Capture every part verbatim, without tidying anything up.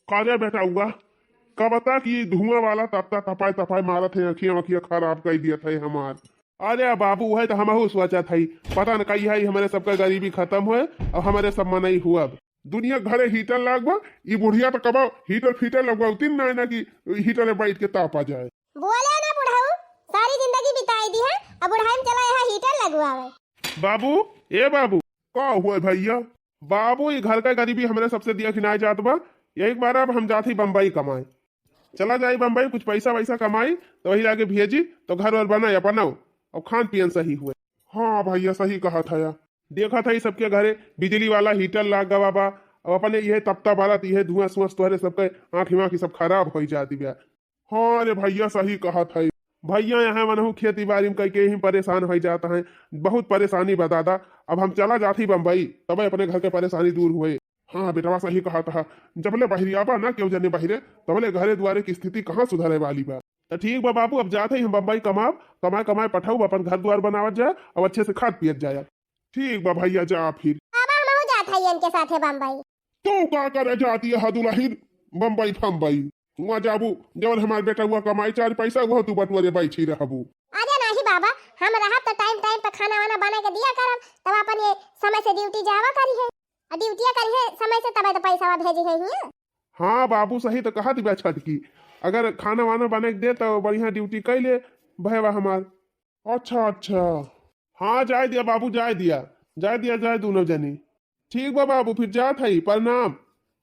का रे बेटउआ, का बता कि धुआं वाला तपता तपाई तपाई मारत है, अँखिया वँखिया खराब कइ दियत है हमार। अरे बाबू, उहइ त हमहू सोचत हई, पता न कहिया ई हमरे सबका गरीबी खतम होए अउर हमरे सब मनई हुअब। दुनिया घरे heater लाग बा, ई बुढ़िया त कबो heater फीटर लगवावती नाहीं ना कि heater में बैठ के तापा जाए। बोले ना बुढ़ऊ, सारी जिंदगी बिताई दिहे, अब बुढ़ाई में चला यहाँ heater लगवावे। बाबू, ए बाबू। का हुआ भइया? बाबू, ई घर का गरीबी हमरे सबसे दिया खिनाए जात बा, यही के मारे अब हम जात ही बम्बई कमाए। चला जाई बम्बई, कुछ पैसा वैसा कमाई, त वही लागे भेजी, त घर वर बनाए अपनउ, अउर खान पियन सही हुए। हाँ भइया, सही कहत हया। देखत हई सबके घरे बिजली वाला heater लाग गवा बा, अब अपने इहे तपता बारत, इहे धुआं सुआं से तोहरे सबके आँखी वाँखी सब खराब होइ जात बा। हाँ रे भइया, सही कहत हई। भइया, यहाँ मनहू खेती बारी में कइके ही परेशान होइ जात हैं, बहुत परेशानी बा दादा। अब हम चला जात ही बम्बई, तबे अपने घर के परेशानी दूर हुए। हाँ बेटवा, सही कहत ह, जबले बहरी आबा ना केहू जने बहरे, तबले घरे दुआरे की स्थिति कहाँ सुधरे वाली बा। त ठीक बा बाबू, अब जात ही हम बम्बई कमाब, कमाए कमाए पठउब, अपन घर दुआर बनावत जाए, अब अच्छे से खात पियत जाए। ठीक बा भइया, जा फिर। बाबा, हमहू जात हई इनके साथे बम्बई। तू का करे जाती ह दुलहिन बम्बई फम्बई? हुआँ जाबू, जवन हमार बेटउआ कमाई चार पैसा, उहो तू बटुअरे बैठी रहबू। अरे नाही बाबा, हम रहब त time time पे खाना वाना बना के दिया करब, तब अपन ये समय से duty जावा करिहे, अउर ड्यूटिया करिहे समय से, तबे त पैसा भेजिहे हियाँ। हाँ बाबू, सही त कहत बा छटकी, अगर खाना वाना बना के दे त बढ़िया duty कइ ले भइया हमार। अच्छा, अच्छा। हाँ, जाए दिया बाबू, जाए दिया, जाए दिया, जाए दूनों जनी। ठीक बा बाबू, फिर जात हई, प्रणाम।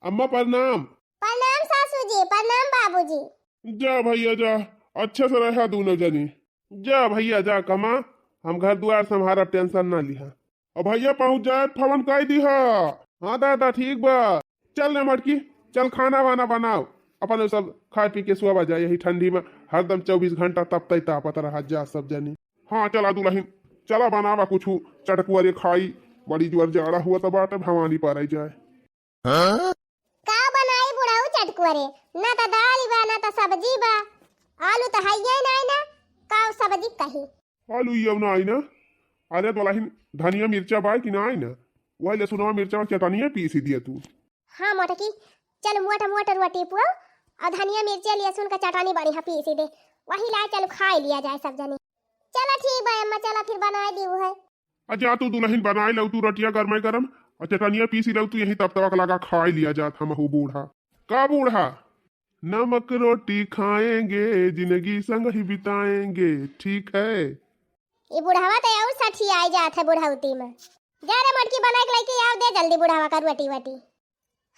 अम्मा प्रणाम। प्रणाम सासू जी, प्रणाम बाबूजी। जा भइया जा, अच्छे से रहा दूनों जनी। जा भइया जा, कमा, हम घर दुआर संभारब, tension ना लिहा। अब भइया पहुँच जाए, फोन कइ दिहा। हाँ दादा, ठीक बा। चल रे मटकी, चल खाना वाना बनाओ, अपन सब खाए पी के सोवा जाए यही ठंडी में, हरदम चउबीस घंटा तपतइ तापत रहा जा सब जनी। हाँ चला दुलहिन, चला बनावा कुछु चटकुआ रे खाई, बड़ी जोर जाड़ा हुआ त बाटे, भवानी पाराई जाए। का बनाई बुढ़ऊ चटकुआ रे, ना त दाल बा ना त सब्जी बा, आलू त हइये नाई ना, का सब्जी कही। आलू इयव ना आई ना। अरे दुलहिन, धनिया मिर्चा बाय कि ना आई ना? वही लहसुनवा मिर्चा चटनिया पीसी दिया तू। हाँ मोटकी, चल मोट मोट रोटी पुआ अउर धनिया मिर्चा लहसुन का चटनी बढ़िया पीसी दे, वही लाए चल खाए लिया जाए सब जनी। चला ठीक बा अम्मा, चला फिर बनाए दी है। आ जा तू दुलहिन बनाए लऊ तू रोटिया गरमे गरम अउर चटनिया पीसी लऊ तू यही तब तबक लगा खाए लिया जात हमहू बूढ़ा। का बूढ़ा? नमक रोटी खाएंगे, जिंदगी संग ही बिताएंगे, ठीक है? ई बुढ़ावा त अउर सठियाई जात है बुढ़ौती में। जा रे मोटकी, बनाए के लइके आव दे जल्दी बुढ़ावा का रोटी वोटी।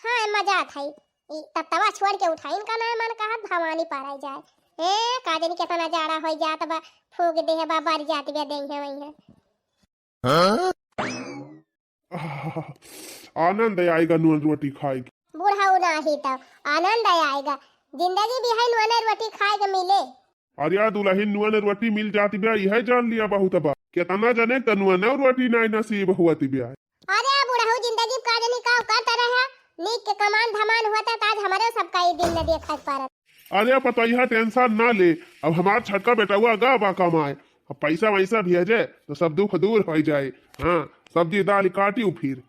हाँ, एम्मा जात हई। ई तत्तवा छोड़ के उठाइन का ना मन कहत भवानी पाराई जाए। ए, का जानी केतना जाड़ा होई जात बा, फूक देहे बा, बर जात बा देहे वही है। हाँ? आनंद आएगा नून रोटी खाए के। बुढ़ऊ नाही तो आनंद आएगा, जिंदगी भी है नून रोटी खाए के मिले। अरे यार दुलहिन, नून रोटी मिल जात बा, यह जान लिया बहुत बा। केतना जने त नून रोटी नाई नसीब होत बा। अरे बुढ़ऊ, जिंदगी का जनी का करत रहे, नीक के कमान धमान होता त आज हमरे सबका ई दिन न देखे के पड़त। अरे पतोहिया tension ना ले, अब हमार छटका बेटवा गा बा कमाए, अब पैसा वैसा भेजे तो सब दुख दूर होइ जाए। हाँ, सब्जी दाल काटियो फिर।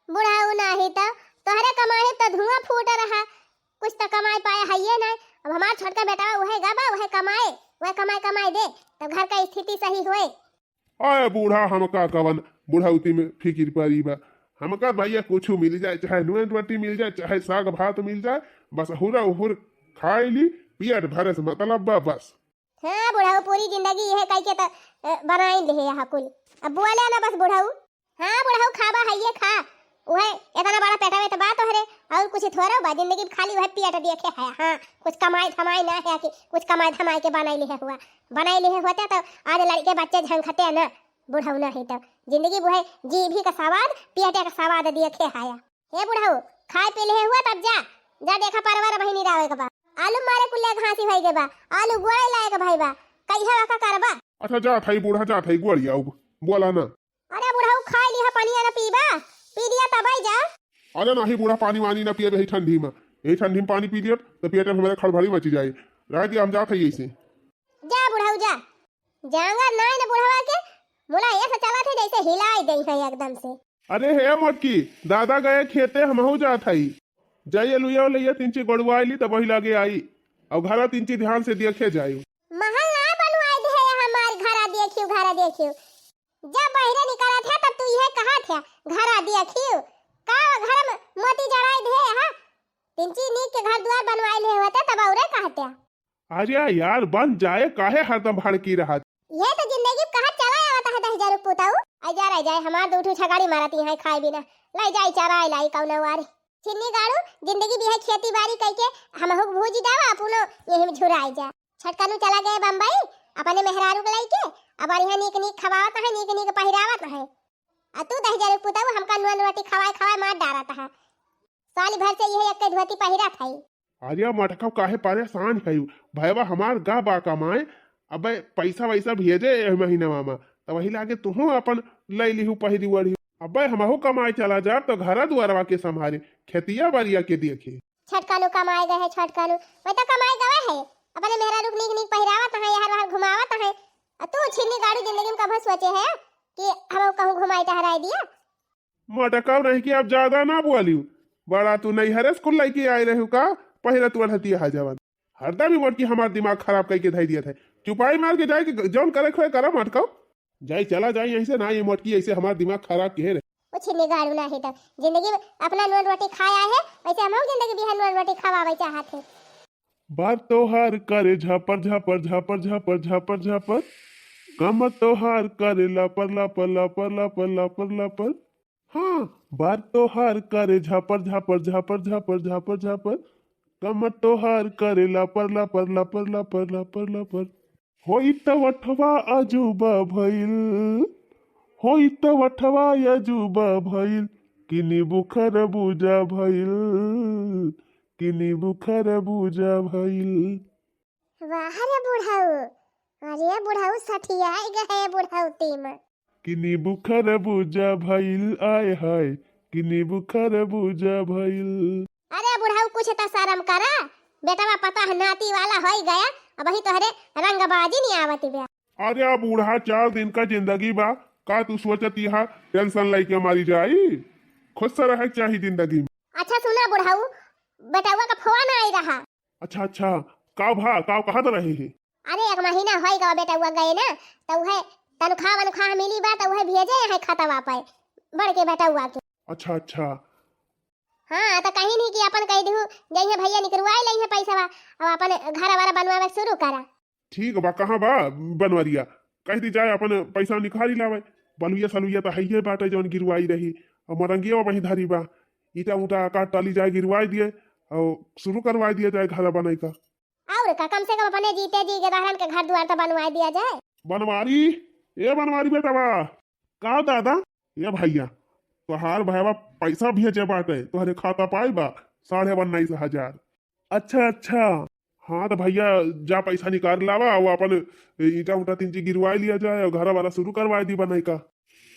बुढ़ऊ नाही त तोहरे कमाए त धुआं फूट रहा, कुछ त कमाए पाए हइये नाई। अब हमार छोटका बेटवा उहे गा बा, उहे कमाए, उहे कमाए कमाए दे, तब घर का स्थिति सही होए। अरे बूढ़ा, हमका कवन बुढ़ौती में फिकिर परी बा। हमका भइया कुछ मिल जाए, चाहे नून रोटी मिल जाए, चाहे साग भात मिल जाए, बस हुरा हुर खाए ली, पेट भरे से मतलब बा बस। हाँ बुढ़ऊ, पूरी जिंदगी यह कह के त, अ, बनाइन लिहे यहाँ कुल। अब बोले ना बस बुढ़ऊ। हाँ बुढ़ऊ, खाबा हइये खा। उहे एतना बड़ा पेटवे त बा तोहरे, अउर कुछ थोड़ो बा, जिंदगी में खाली उहे पेट देखे है। हाँ, कुछ कमाई धमाई ना है कि कुछ कमाई धमाई के बनाई लिहे हुआ, बनाई लिहे होते त आज लड़के बच्चे झंखते ना। बुढ़ऊ नाही त जिंदगी उहे जीभी का सवाद, पेटे का सवाद देखे है। हे बुढ़ऊ, खाए पी लिहे हुआ तब जा, जा देखा परवर बहिनी रावे के बा, आलू मारे कुल्ले घासी भई के बा, आलू गोड़े लाए के भई बा, कहिया का करबा। अच्छा जात हई बूढ़ा, जात हई गोड़िया, बोला ना। अरे बुढ़ऊ, खाए लिहा, पनिया न पीबा, पी लिया तबे जा। अरे नाही बूढ़ा, पानी वानी न पियब यही ठंडी में, यही ठंडी में पानी पी लियब त पेट में हमारे खड़बड़ी मची जाए। रह दिया, हम जात हई ऐसे। जा बुढ़ऊ जा, जांगर नाई न बुढ़वा के, मुला ऐसे चलत है जैसे हिलाई दे है एकदम से। अरे हे मोटकी, दादा गए खेते, हमहू जात हई। जाइए लुइया लइया तिनची गोड़ुआई ली तब वही लागे आई। और घरा तिनची ध्यान से देखे जाई। महल ना बनवाई दे है हमार, घरा देखियो, घरा देखियो। जब बहिरे निकलत है तब तू यह कहत है, घरा देखियो। का घर में मोती जड़ाई दे है? तिनची नीक के घर दुआर बनवाई ले होते तब औरे कहते। अरे यार, बन जाए, काहे हरदम भड़की रहत? ये तो जिंदगी में कहाँ चला आवत है दस हजार पुताऊ। आई जा रह जाए, हमार दू ठो छगाड़ी मारत यहाँ खाए बिना। लाई जाई चराए लाई कौनो वारी। छिन्नी गाड़ू, जिंदगी भी है खेती बाड़ी कई के, हमहू के भूजी दावा, अपनो यही में झुराई जा। छटकनू चला गए बम्बई, अपने मेहरारू के लइके, अब बढ़िया नीक नीक खवावत है, नीक नीक पहिरावत है। आ तू दस हजार पुताऊ हमका नून रोटी खवाए खवाए मार डारत है। साल भर से यही एक धोती पहिरत है। अरे मटकव, काहे परेशान है? भैया हमार गा बा कमाए, अबे पैसा वैसा भेजे एह महीनवा में, त वही लागे तुहू अपन लई लिहू पहिरी ओढ़ी। अबे हमहू कमाए चला जाब तो घरा दुआरवा के संभारे, खेतिया बारिया के देखे। छटकनू कमाए गए है, छटकनू वही तो कमाए गए है, अपने मेहरारू के नीक नीक पहिरावत है, यहाँ वहाँ घुमावत है। आ तू छिन्नी गाड़ू जिंदगी में कभो सोचे है कि हम कहूँ घुमाए टहराए दिया? मटकाऊ नहीं कि अब ज्यादा ना बोलियो। बड़ा तू नैहरे से कुल लइके आए रहू का? पहिला तू अढ़तिया है जवन। हरदम ही मोटकी हमार दिमाग खराब कइके धई दिया था। चुपाई मार के जाए कि जौन करे खोए करा मटकाऊ। जाई चला जाई यहीं से ना, ये मोटकी ऐसे हमार दिमाग खराब किहे रहे। ओ छिन्नी गाड़ू ना है तब जिंदगी में अपना नून रोटी खाया है, वैसे हम जिंदगी बिहान नून रोटी खवावे चाहत है। बार तोहार करे झापर झापर झापर झापर झापर झापर, कमर तोहार करे लापर लापर लापर लापर लापर लापर। हाँ, बार तोहार करे झापर झापर झापर झापर झापर झापर, कमर तोहार करे लापर लापर लापर लापर लापर लापर। होई त वठवा अजूबा भइल, होई त वठवा अजूबा भइल, कि नींबू खरबूजा भइल, कि नींबू खरबूजा भइल। वाह रे बुढ़ऊ, अरे बुढ़ऊ सठियाई गए बुढ़ऊ तीम। कि नींबू खरबूजा भइल, आय हाय, कि नींबू खरबूजा भइल। अरे बुढ़ऊ कुछ त शर्म करा, बेटवा पता है नाती वाला होई गया, अब ही तोहरे रंगबाजी नहीं आवत बे। अरे बूढ़ा, चार दिन का जिंदगी बा, का तू सोचत यहा टेंशन लइके मरी जाई? खुश से रहे के चाही जिंदगी में। अच्छा सुना बुढ़ऊ, बेटवा का फोन आई रहा। अच्छा अच्छा, का भा, का कहत रहे है? अरे एक महीना होई गवा बेटवा गए ना, तो वह तनख्वाह वनख्वाह मिली बा, तो वह भेजे है खतवा पे बड़के बेटवा के। अच्छा अच्छा। हाँ तो कहीं नहीं कि अपन कह दू, जइहे भैया निकरवाई लइहे पैसवा, अब अपन घर वाला बनवावे शुरू करा। ठीक बा, कहाँ बा बनवरिया? कह दी जाए अपन पैसा निकाली लावे। बलुइया सलुइया तो हइये बाटे जौन गिरवाई रही, और मरंगिया वहीं धरी बा। ईटा उटा काट टाली जाए, गिरवाई दिए और शुरू करवाई दिया जाए घर बनाई का। और का, कम से कम अपने जीते जी के दहरन के घर दुआर तो बनवाई दिया जाए। बनवारी, ए बनवारी बेटवा, का दादा? ए भैया, तोहार भैया पैसा भेजे बाटे, तोहरे खाता पाई बा साढ़े उन्नीस हजार। अच्छा अच्छा। हाँ तो भैया जा पैसा निकाल लावा, वो अपन ईटा उटा तीन चीज गिरवाई लिया जाए और घर वाला शुरू करवाई दी बनाई का।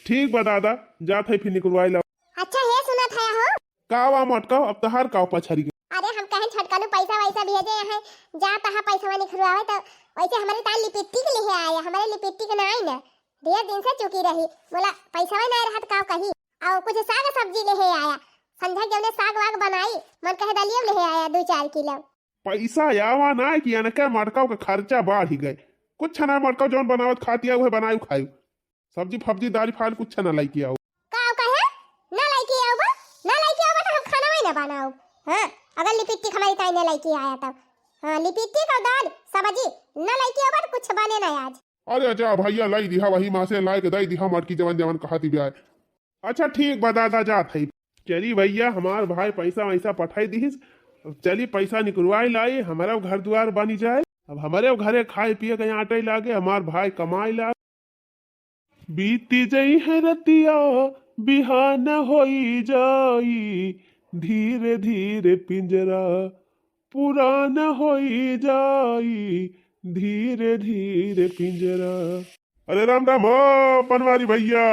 ठीक बा दादा, जात है फिर निकलवाई लावा। अच्छा हे सुनत है हो? का वा मटका, अब तहार का पछरी के? अरे हम कहें छोटकनू पैसा वैसा भेजे हैं, जा तहा पैसा निकलवावे तो वैसे हमारे ताई लिपिस्टिक ले आया, हमारे लिपिस्टिक ना आई ना, ढेर दिन से चुकी रही, बोला पैसा ना रहत का कही, और कुछ साग सब्जी ले आया, संझा के उन्हें साग वाग बनाई, मन कहे दलियो ले आया दो चार किलो। पैसा आवा ना कि अनके मटकाव के खर्चा बढ़ गए। कुछ ना मटकाव जौन बनावत खाती है, वह बनायु खायु। सब्जी फब्जी, दाल फाल कुछ ना लाइके आओ। का कहे? ना लाइके आओ बा? ना लाइके आओ बा तो हम खाना वही ना बनाओ। हाँ, अगर लिपिस्टिक हमारी ताई ने लाइके आया तब। हाँ, लिपिस्टिक और दाल, सब्जी ना लाइके आओ बा तो कुछ बने ना आज। अरे जा भैया, लाई दिहा वही माँ से लाइके दई दिहा मटकी जवन जवन कहा थी ब्याह। अच्छा ठीक बा दादा, जात है। चली भैया, हमार भाई पैसा वैसा पठाई दिहिस। अब चली पैसा निकलवाई लाई, हमारा घर दुआर बनी जाए। अब हमारे घरे खाए पिए के आटे लागे, हमार भाई कमाई लागे। बीती जई है रतिया, बिहान होई जाई, धीरे धीरे पिंजरा पुरान होई जाई, धीरे धीरे पिंजरा। अरे राम राम हो बनवारी भैया।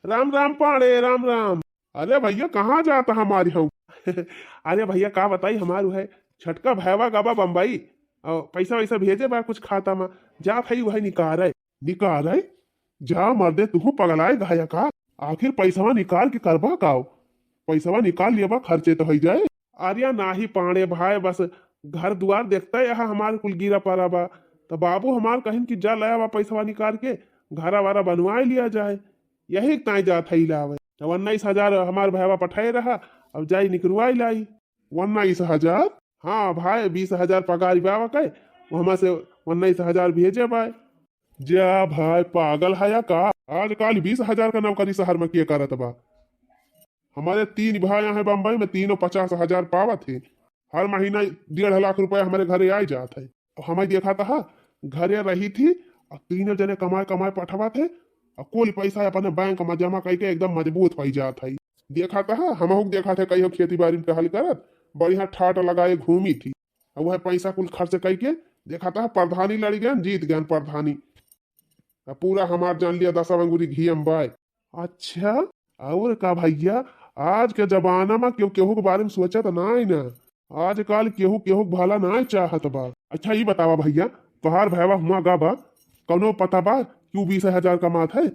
राम राम पाड़े, राम राम। अरे भैया, कहाँ जाता हमारी हऊ? अरे भैया, का बताई, हमारू है छोटका भैवा गबा बम्बई, और पैसा वैसा भेजे बा कुछ खाता में, जात है वही निकारे। निकारे? जा मर्दे, तुहू पगलाए गया का? आखिर पैसवा निकाल के करबा का? पैसवा निकाल लिया बा, खर्चे तो होई जाए। अरे नाही पाड़े भाई, बस घर दुआर देखते यहाँ हमार कुल गिरा पड़ा बा। त बाबू हमार कहिन कि जा ले आवा पैसवा निकाल के, घरा वारा बनवाए लिया जाए। यही ताई जात है लावे। त उन्नीस हजार हमार भाईवा पठाए रहा, अब जाई निकरवाए लाई। उन्नीस हजार? हाँ भाई, बीस हजार पगार बाबा के, वो हमार से उन्नीस हजार भेजे बाय। जा भाई, पागल है या का? आजकल बीस हजार का नौकरी शहर में के करत बा? हमारे तीन भाई यहाँ बम्बई में, तीनों पचास हजार पावत है। हर महीना डेढ़ लाख रुपया हमारे घरे आए जात है। और हमें देखा था, घरे रही थी और तीनों जने कमाए कमाए पठवा थे और कुल पैसा अपने बैंक में जमा करके एकदम मजबूत हो जात है। देखा था, हमहू के देखा थे कहियो खेती बाड़ी में टहल करत, बढ़िया ठाट लगाए घूमी थी। और वह पैसा कुल खर्च करके देखा था प्रधानी लड़ गए, जीत गए प्रधानी। अब पूरा हमार जान लिया दसवा अंगुरी घी अम्बाए। अच्छा, और का भैया, आज के जमाना में केहू केहू के बारे में सोचत नाई ना। आजकल केहू केहू के भला नाई चाहत बा। अच्छा, ई बतावा भैया, तोहार भैवा हुआ गा बा, कौनो पता बा कि ऊ बीस हजार कमात है?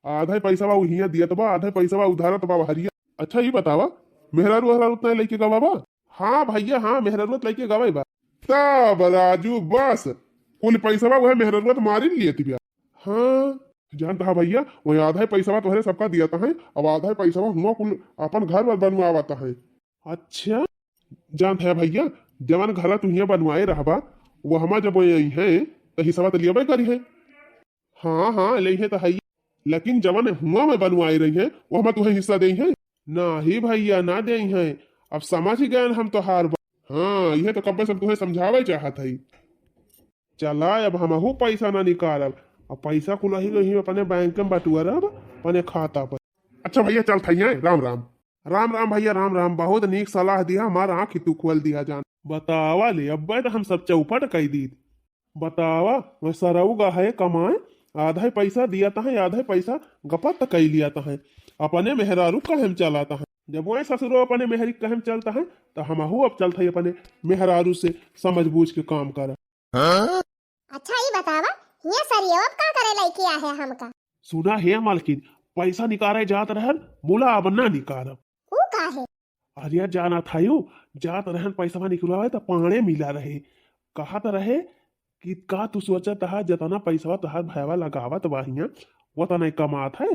आधा ही पैसा बा ऊ हियां दियत बा, आधा ही पैसा बा उधारत बा हरिया। अच्छा, ई बतावा, मेहरारू ओहरारू उतना लेके गवा बा? हाँ भैया, हाँ, मेहरारू तो लेके गवा बा। तब राजू बस, कुल पैसा बा उहे मेहरारू तो मारी लियत बिया। हाँ, जानता है भैया, वही आधा ही पैसा बा तोहरे सबका दियत है, अब आधा ही पैसा बा हुआ कुल अपन घर वर बनवावत है। अच्छा, जानत है भैया, जवन घरा तू हियां बनवाए रहबा, वो हमा जब वो आई है, तो हिस्सा तो लियबे करी है। हाँ, हाँ, ले है तो है, लेकिन जवन हुआ में बनवाए रही है, वो हमा तुहे हिस्सा दे है। नाही भैया, ना दे है, अब समझ गए हम तोहार बात। हाँ, यह तो कब्बे से तुहे समझावे चाहत है। चला, अब हमहू पैसा ना निकालब, अब पैसा कुल ही, ही अपने बैंक में बटुअरब, अपने खाता पर। अच्छा भैया, चल थैया, राम राम। राम राम भैया, राम राम। बहुत नीक सलाह दिया, हमार आँख ही तू खोल दिया जान। बतावा ले, अब्बे तो हम सब चौपट कई दीत। बतावा, वह सरऊ गा है कमाए, आधा ही पैसा दिया तहे, आधा ही पैसा गपत कई लिया तहे। अपने मेहरारू कहे में चला तहे। जब वह ससुरो अपने मेहरी कहे में चलता है, तो हमहू अब चलत है अपने मेहरारू से समझ बूझ के काम करा। अच्छा, ई बतावा, हियां सरियो अब का करे लइके आहे हमका? सुना हे मालकिन, पैसा निकारे जात रहन, बोला अब ना निकारब। ऊ का है? अरे जाना था यू, जात रहन पैसा निकलवावे त पाड़े मिला रहे, कहत रहे कि का तू सोचत हा, जतना पैसा तोहार भैवा लगावत बा हियां, वतना कमात है।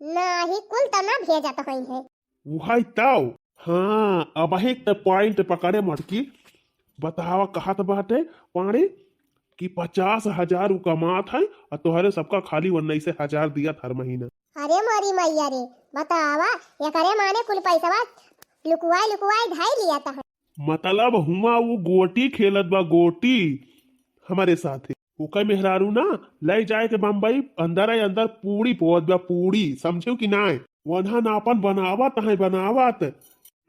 नाही, कुल त ना भेजत होई है। उहाई ताव। हाँ, अब एक त point पकड़े मटकी। बतावा, कहत बाटे पाड़े कि पचास हजार उ कमात है और तोहरे सबका खाली उन्नीस हजार दियत हर महीना। अरे मोरी मैया रे, बतावा, एकरे माने कुल पैसवा लुकुआई लुकुआई धाई लियत है। मतलब हुआ वो गोटी खेलत बा, गोटी हमारे साथे। ओकर मेहरारू ना, ले जाए के बम्बई, अंदर ही अंदर पूड़ी पोत बा, पूड़ी, समझेउ कि नाय? वन्हा ना अपन बनावत है, बनावत,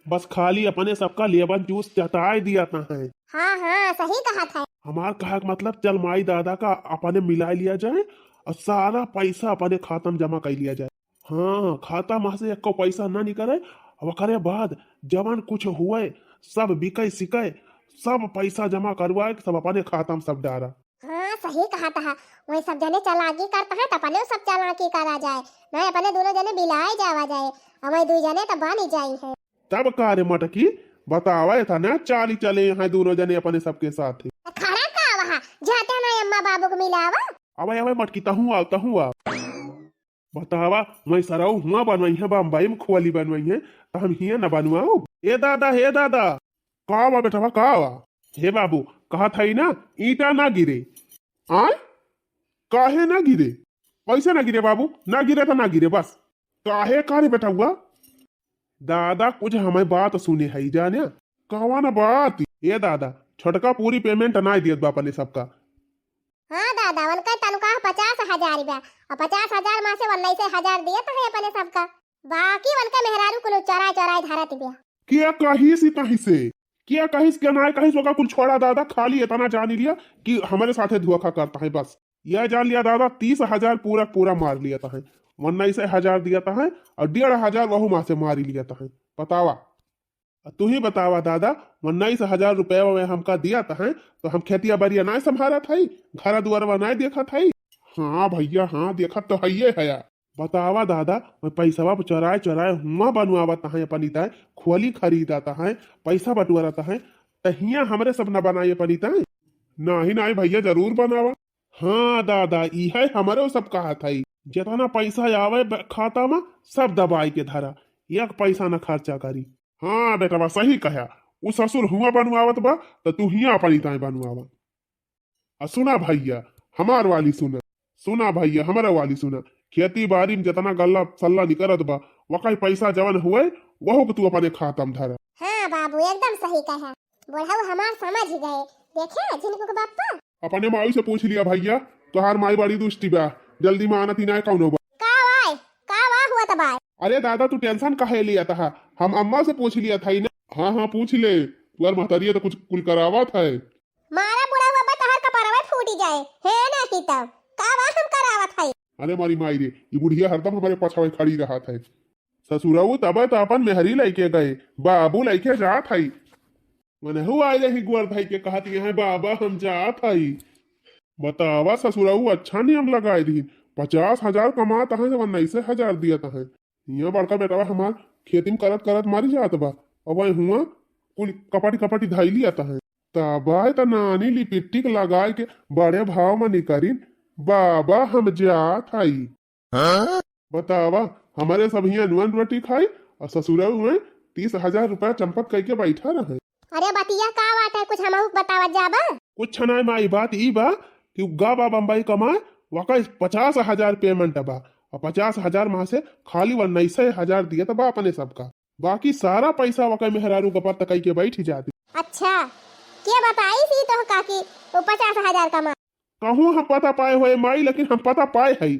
बस खाली अपने सबका लेमन जूस चटाए दियत है। हाँ, हाँ, सही कहत है। हमार कहे के मतलब, चल माई दादा का अपने मिलाए लिया जाए और सारा पैसा अपने खाता में जमा कर लिया जाए। हाँ, खाता में से एको पैसा ना निकले, अब ओकरे बाद जवन कुछ हुए, सब बिके सिके, सब पैसा जमा करवाए, सब अपने खाता में सब डारा। हाँ, सही कहत हा। वही सब जने चालाकी करत है, त अपने सब चालाकी करा जाए। ना, अपने दोनों जने बिलाए जावा जाए। और वही दुई जने त बनी जाई है। तब का रे मटकी, बतावा, इतना चाली चले हैं दोनों जने अपने सबके साथ। खड़ा का वहाँ, जाते ना अम्मा बाबू को मिलावा। अबे, अबे मटकी, तहूँ आव, तहूँ आव। बतावा, वही सरऊ हुआ बनवाई है, बम्बई में खोली बनवाई है, त हम हियाँ न बनवाओ? ए दादा, हे दादा, का बा बेटवा, का बा? हे बाबू, कहत हई ना, ईंटा ना गिरे। आय? काहे ना गिरे? कैसे ना गिरे बाबू? ना गिरे त ना गिरे बस। काहे का रे बेटवा? दादा, कुछ हमें बात सुने हई जाने। कवन बात? ए दादा, छोटका पूरी payment ना दियत बा अपने सबका। हाँ दादा, उनका तनख्वाह पचास हजार बा, और पचास हजार में से उन्नीस हजार दियत है अपने सबका, बाकी उनका मेहरारू कुल चोराई चोराई धरत बा। के कहिस ई कहीं से? के कहिस के नाय कहिस, ओका कुल छोड़ा दादा, खाली इतना जान लिया कि हमारे साथे धोखा करता है बस। यह जान लिया दादा, तीस हजार पूरा पूरा मार लियत है, उन्नीस हजार दियत है और डेढ़ हजार वहू माँ से मारी लियत है। बतावा, तू ही बतावा दादा, उन्नीस हजार रुपया में हमका दियत है, तो हम खेतिया बरिया नाय संभारत हई, घरा दुआरवा नाय देखत हई? हाँ भैया, हाँ, देखत तो हइये हया। बतावा दादा, वह पैसवा चोराए चोराए हुआँ बनवावत हैं अपनी ताए, खोली खरीदत हैं, पैसा बटोरत हैं, त हियाँ हमरे सब न बनाए अपनी ताए। नाही नाही भैया, जरूर बनावा। हाँ दादा, इहे हमरे सब कहत हई, जितना पैसा आवे ब-, खाता में, सब दबाई के धरा, एक पैसा न खर्चा करी। हाँ बेटवा, सही कहा, उ ससुर हुआँ बनवावत बा, त तू हियाँ अपनी ताए बनवावा। आ सुना भैया, हमार वाली सुना, सुना भैया, हमरा वाली सुना। खेती बारी में जितना गल्ला सल्ला निकरत बा, वकई पैसा जवन हुए, वहू के तू अपने खाता में धरा। हाँ बाबू, एकदम सही कहा। बुढ़ऊ हमार समझ गए। देखे झिनकू के बापा। अपने माई से पूछ लिया भैया, तोहार माई बड़ी दुष्टी बा, जल्दी मानत ही नाय कौनो बा। का वाय, का वा हुआ त बाय? अरे दादा, तू tension काहे लिया था? हम अम्मा से पूछ लिया था ही ना। हाँ हाँ, पूछ ले, तुहार महतरिया तो कुछ कुल करावत है। मारा बुढ़ऊ, अब तोहर कपड़वा फूटी जाए। हे नहीं तब का बा हम करावत हई? अरे मारी माई रे, ई बुढ़िया हरदम हमरे पछवा खड़ी रहत है। ससुरऊ तब त अपन मेहरी लइके गए, बाबू लइके जात हई। मनहू आए रही गोर धई के कहत, "यहाँ बाबा हम जात हई।" बतावा ससुरऊ, अच्छा नियम लगाए दी। पचास हजार कमात है, जब उन्नीस हजार दियत है। हियाँ बड़का बेटवा हमार खेती में करत करत मरी जात बा, अब वही हुआँ कुल कपटी कपटी धई लियत है। तबाय त नानी लिपिस्टिक लगाए के बड़े भाव में निकरिन, "बाबा हम जात हई।" हाँ? बतावा, हमरे सब हियाँ नून रोटी खाई और ससुरा में तीस हजार रुपया चंपत कइके बैठा रहे। अरे बतिया का बात है, कुछ हमहू के बतावत जाबा? कुछ नाय माई, बात ई बा कि उ गा बा बम्बई कमाए, वका पचास हजार payment बा और पचास हजार में से खाली उन्नीस हजार दियत बा अपने सबका, बाकी सारा पैसा वका मेहरारू का पत्ता कइके बैठ जाती। अच्छा, के बताई सी तो काकी वो पचास हजार कमा? कहूँ हम पता पाए होए माई, लेकिन हम पता पाए हई।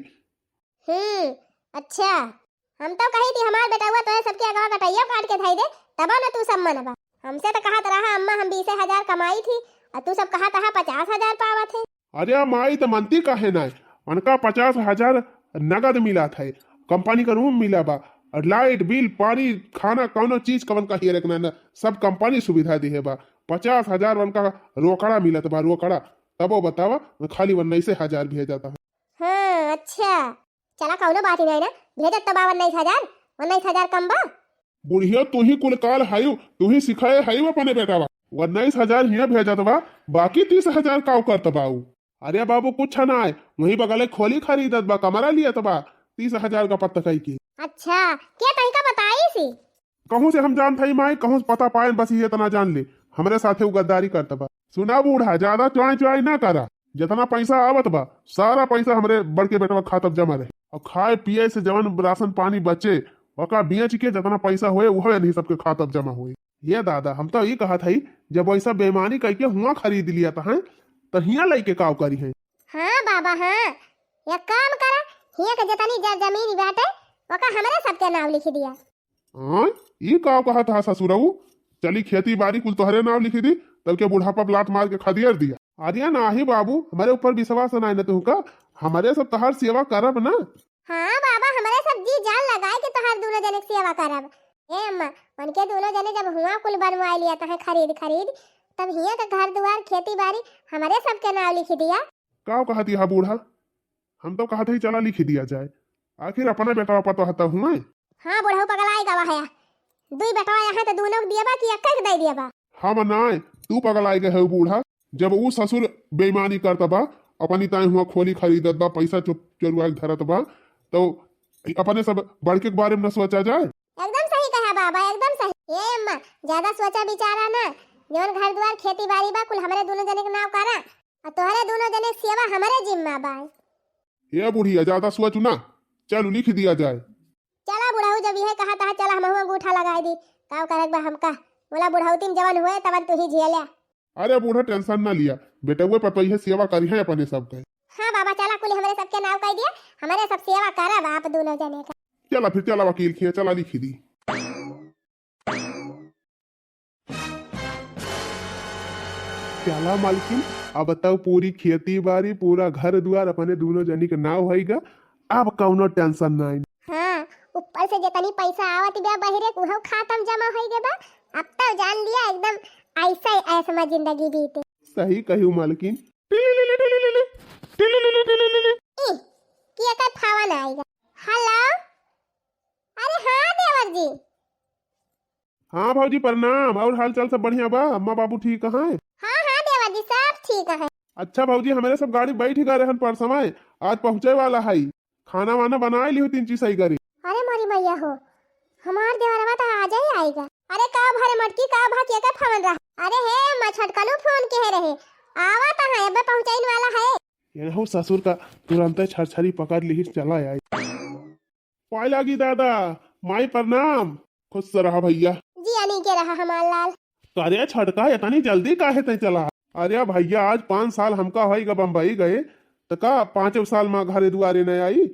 हम्म, अच्छा। हम तो कही थी हमार बेटउआ तोहे सबके अगवा कटैया काट के धई दे, तबो न तू सब मनबा। हमसे तो कहत रहा अम्मा हम बीसे हजार कमाई थी, और तू सब कहत रहा पचास हजार पावत है। अरे माई तो मनती काहे ना, उनका पचास हजार नगद मिला था, कंपनी का रूम मिला बा, और लाइट बिल, पानी, खाना, कौनो चीज कवन का हियरक ना, ना, सब कंपनी सुविधा दिहे बा। पचास हजार उनका रोकड़ा मिलत बा, रोकड़ा। तबो बतावा, खाली उन्नीस हजार भेजत है। हाँ, अच्छा। चला, कौनो बात ही नहीं ना, भेजत तो बा उन्नीस हजार, उन्नीस हजार कम बा। बुढ़िया, तू ही कुल काल हायु, तू ही सिखाए हायु अपने बेटावा। उन्नीस हजार हियाँ भेजत बा, बाकी तीस हजार काव करत बा उ? अरे बाबू, कुछ ना है, वहीं बगले खोली खरीदत बा, कमरा लियत बा, तीस हजार का पत्ता कई के। अच्छा, के तनिका बताई सी? कहूँ से हम जानत हई माई, कहूँ से पता पाए, बस ये इतना जान ले, हमरे साथे उ गद्दारी करत बा। सुना बूढ़ा, ज्यादा च्वाई च्वाई ना करा, जितना पैसा आवत बा, सारा पैसा हमरे बड़के बेटवा खातब जमा रहे, और खाए पिए से जवन राशन पानी बचे, ओका बेच के जितना पैसा होए, उहो इन्हीं सबके खातब जमा होए। ये दादा, हम तो ई कहत हई, जब वैसा बेईमानी करके हुआँ खरीद लिया त हैं, तो हियाँ लइके काव करी हैं? हाँ बाबा, हाँ, एक काम करा, हियाँ के जितनी ज-, जमीन बाटे, ओका हमरे सबके नाव लिख दिया। हाँ, ई का कहत हा ससुरऊ? चली खेती बारी कुल तोहरे नाव लिखी दी, तब के बुढ़ापा लात मार के खदियर दिया। अरे नाही बाबू, हमरे ऊपर विश्वास नाय न तुहका, हमरे सब तोहार सेवा करब ना। हाँ बाबा, हमरे सब जी जान लगाए के तोहार दोनों जने के सेवा करब। ए अम्मा, उनके दोनों जने जब हुआँ कुल बनवाए लिया तहे खरीद खरीद, तब हियाँ के घर दुआर खेती बारी हमरे सबके नाव लिख दिया। का कहत हा बूढ़ा? हम तो कहत हई चला लिख दिया जाए, आखिर अपना बेटवा पतोह तो हुए। हाँ बुढ़ऊ पगलाई गवा है, दुई बेटवा यहाँ तो दोनों के दिया बा कि एक के दे दिया बा? हम नाय, तू पगलाई गए हो बूढ़ा। जब ऊ ससुर बेईमानी करत बा, अपनी ताई हुआँ खोली खरीदत बा, पैसा चो-, चोरुआ के धरत बा, तो अपने सब बड़के के बारे में न सोचा जाए? एकदम सही कहा बाबा, एकदम सही। ए अम्मा, ज्यादा सोचा विचारा ना, जौन घर दुआर खेती बारी बा कुल हमरे दोनों जने के नाव करा, और तोहरे दोनों जने के सेवा हमरे जिम्मा बा। ए बुढ़िया, ज्यादा सोचू ना, चलू लिख दिया जाए। चला बुढ़ऊ, जब यह कहा तहा, चला हमहू अंगूठा लगाए दी। का करे बा हमका? बोला बुढ़ौती में जवन हुए तवन तू ही झेल्या। अरे बूढ़ा, tension ना लिया, बेटउए पतोहिए सेवा करी है अपने सबके। हाँ बाबा, चला कुल हमरे सबके नाव कह दिया, हमरे सब सेवा करब आप दोनों जने का। चला फिर, चला वकील खिया, चला लिखी दी। चला मालकिन, अब तो पूरी खेती बारी, पूरा घर दुआर अपने दोनों जनी के नाव होइगा, अब कौनो tension नहीं। हाँ, ऊपर से जितनी पैसा आवत बा बहिरे, उहो खातम जमा होइगे बा। अब तो जान लिया एकदम ऐसे ऐश में जिंदगी बीते। सही कहू मालकिन। ई, कि एकर फावा ना आइगा। हेलो, अरे हाँ देवर जी। हाँ भौजी प्रणाम, और हाल चाल सब बढ़िया बा? अम्मा बाबू ठीक हैं? हाँ हाँ देवर जी, सब ठीक है। अच्छा भौजी, हमरे सब गाड़ी बैठ गए रहन पर समय, आज पहुँचे वाला है। खाना वाना बनाए लिहो तीन चीज सही करे। अरे मोरी मैया हो, हमार देवरवा तो आज ही आएगा। अरे का भरे मटकी का भा के का फोन रहा? अरे हे, मैं छटकलू फोन के रहे, आवा तो है, अबे पहुँचाइन वाला है। ये हो ससुर का तुरंत छरछरी पकड़ ली, चला आई। पाए लागी दादा, माई प्रणाम। खुश रहा भैया। जी अनी के रहा हमार लाल। अरे छटका, इतनी जल्दी काहे तै चला? अरे भैया, आज पाँच साल हमका होई गा बम्बई गए, त का पाँचों साल माँ घरे दुआरे न आई?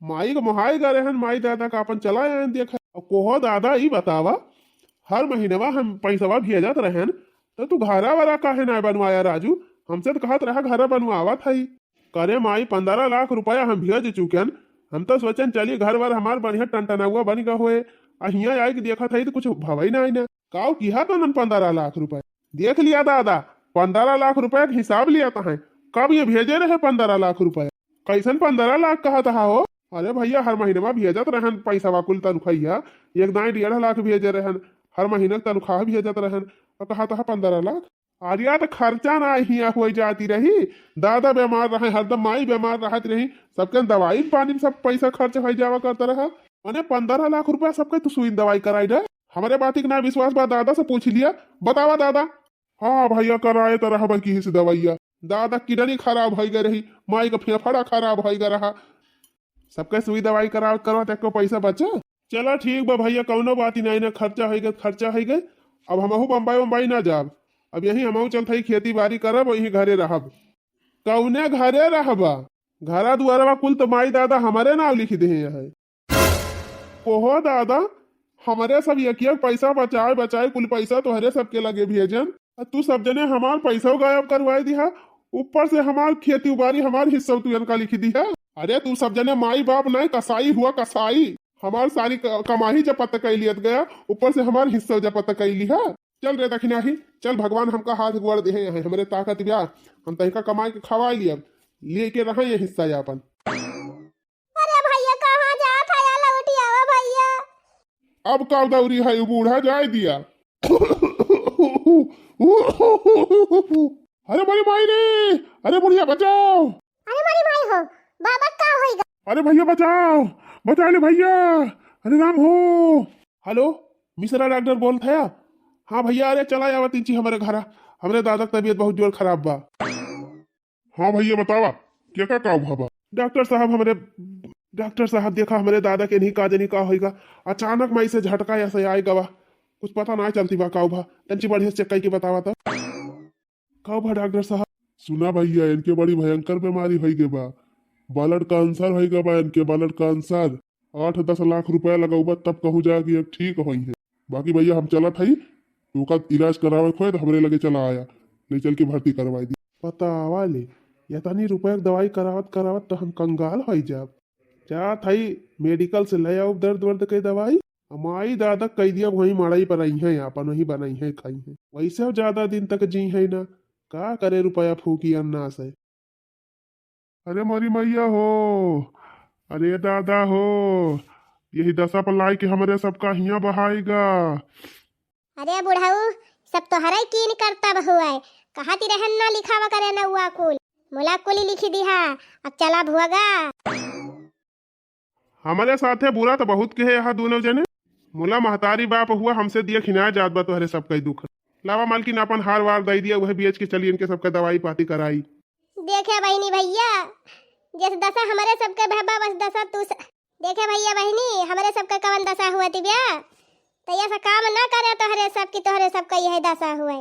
माई के मोहाई गए रहन, माई दादा का अपन चला आयन देखे। अब कोहो दादा, ई बतावा, हर महीनवा हम पैसवा भेजत रहन, त तू घरा वरा काहे ना बनवाया राजू? हमसे त कहत रहा घरा बनवावत हई। करे माई, पन्द्रह लाख रुपया हम भेज चुकेन, हम तो सोचन चली घर वर हमार बढ़िया टनटनाउआ बन गए होए, आ हियाँ आइके देखत हई त कुछ भवई ना आई ना। काऊ किहा तो नन पन्द्रह लाख रुपया? देख लिया दादा, पन्द्रह लाख रुपया के हिसाब लिया तो है। कब ये भेजे रहे पन्द्रह लाख रुपया? कैसन पन्द्रह लाख कहत हा हो? अरे भैया, हर महीनवा भेजत रहन पैसवा कुल तनख्वाहिया, एक दाई डेढ़ लाख भेजे रहन, हर महीना के तनख्वाह भेजत रहन, और कहत हा पन्द्रह लाख। अरे यार, तो खर्चा ना हिया हो जाती रही, दादा बीमार रहे, हरदम माई बीमार रहत रही, सबके दवाई पानी में सब पैसा खर्च हो जावा करता रहा। मने पन्द्रह लाख रुपया सबके तू सुई दवाई कराई दे। हमरे बात के ना विश्वास बा, दादा से पूछ लिया, बतावा दादा। हाँ भैया, कराए तो रहबे किही से दवाइया। दादा किडनी खराब होई गए रही, माई का फेफड़ा खराब होई गए रहा, सबके सुई दवाई करावत करवत एको पैसा बचा। चला ठीक बा भैया, कौनो बात ही नहीं ना, खर्चा होई गए, खर्चा होई गए। अब हमहू बम्बई उम्बई ना जाब, अब यही हमहू चलत हई खेती बाड़ी करब, यही घरे रहब। कौने घरे रहबा? घरा दुआरवा कुल तो माई दादा हमरे नाव लिख दे हैं। कोहो दादा, हमरे सब एक एक पैसा बचाए बचाए कुल पैसा तोहरे सबके लगे भेजन, आ तू सब जने हमार पैसा गायब करवाए दिहा, ऊपर से हमार खेती उबारी, हमार हिस्सा तू इनका लिख दिहा। अरे तू सब जने माई बाप नहीं, कसाई हुआ कसाई, हमार सारी क-, कमाई जपत कई लियत गया, ऊपर से हमार हिस्सा जपत कई लिहा। चल रे दखिनाही, चल, भगवान हमका हाथ गोड़ देहे हैं, हमरे ताकत ब्या, हम तहिका कमाई के खवाई लियब, लेके रहे ये हिस्सा अपन। अरे भैया, कहाँ जात है? या लौटी आवा भैया। अब का दौरी है, उ बूढ़ा जाए दिया। अरे मोरी माई रे, अरे बुढ़िया बचाओ। अरे मोरी माई हो, बाबा का होई गा? अरे भैया बचाओ, बचा ले भैया, अरे राम हो। हेलो, मिश्रा डॉक्टर बोलत है? हाँ भैया, अरे चला आवा तीन चीज हमरे घरा, हमरे दादा के तबीयत बहुत जोर खराब बा। हाँ भैया बतावा, क्या का काव भवा? डॉक्टर साहब, हमरे, डॉक्टर साहब, देखा, हमरे दादा के नहीं का जनी का होइगा, अचानक माई से झटका ऐसे आए गवा, कुछ पता ना चलती बा काव भा, तंची बढ़िया से चेक करके बतावा तो। काव भा डॉक्टर साहब? सुना भैया, इनके बड़ी भयंकर बीमारी होई गए बा, ब्लड कैंसर होई गए बा इनके, ब्लड कैंसर। आठ दस लाख रुपया लगौबा तब कहूँ जाके एक ठीक होई है। बाकी भैया हम चलत हई, ओका इलाज करावे के होए तो हमरे लगे चला आया, ले चल के भर्ती करवाई दी। बतावा ले, इतनी रुपया के दवाई करावत करावत तो हम कंगाल होई जाब। जात हई मेडिकल से ले आउब दर्द वर्द के दवाई। माई दादा कई दिया वहीं मड़ई पर आई हैं, आपन वहीं बनाई हैं, खाई हैं। वैसे ज्यादा दिन तक जी हैं ना, का करे रुपया फूकी अन्ना से। अरे मोरी मैया हो, अरे दादा हो, यही दशा पर लाई के हमरे सबका हिया बहाई गा। अरे बुढ़ऊ, सब तोहरे कीन करतब हुए, कहा ती रहन ना लिखावा करे ना हुआ कुल, मुला कुली लिखी दिहा, अब चला भुआ गा। हमरे साथे बुरा तो बहुत के है यहाँ दोनों जने। मुला महतारी बाप हुआ, हमसे दिया खिनाए जात बा तोहरे सबका ही दुख। लावा मालकिन, अपन हार वार दई दिया, वह बेच के चली इनके सबका दवाई पाती कराई। देखे बहिनी भैया, जैसे दशा हमरे सबके भबा, बस दशा तू स-, देखे भैया बहिनी, हमरे सबके कवन दशा हुआ तिबिया, तो ऐसा काम ना करे तोहरे सब की, तोहरे सबका यह दशा हुआ।